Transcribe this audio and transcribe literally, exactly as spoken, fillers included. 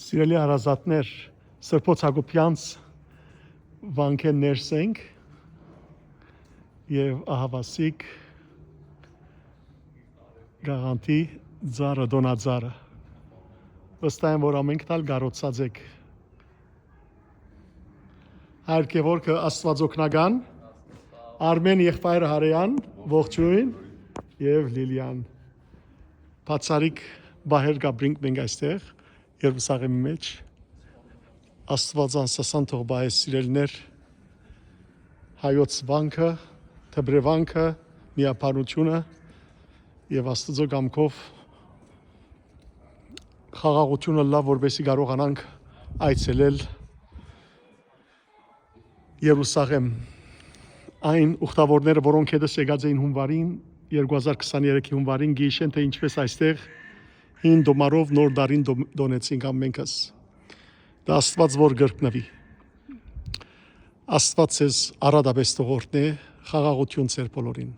Սիրելի հարազատներ, Սրբոց Հակոբեանց վանքէն ներս ենք եւ ահավասիկ գաղանթի ծառը, տոնածառը։ Վստահ եմ, որ ամենքդ ալ կարոցած եք։ Հայր Գեորգը, Աստուած օգնական, Արմեն եղբայրը, Հարեան, ողջոյն, եւ Լիլիան։ Բացառիկ պահեր կապրինք մենք այստեղ, Երուսաղեմի մէջ։ Աստուած անսասան թող պահէ, սիրելիներ, հայոց վանքը, դպրեվանքը, միաբանութիւնը եւ Աստուծոյ կամքով խաղաղութիւնը լաւ, որպեսզի կարողանանք այցելել Երուսաղեմ։ Այն ուխտավորները, որոնք հետս եկած էին հունվարին, երկու հազար քսաներեքի հունվարին, գիշեն, թէ ինչպես այստեղ հին տոմարով նոր տարին տոն-, տոնեցինք ամենքս։ Դա Աստուած որ կրկնուի։ Աստուած ձեզ առատապէս թող օրհնէ, խաղաղութիւն ձեր բոլորին։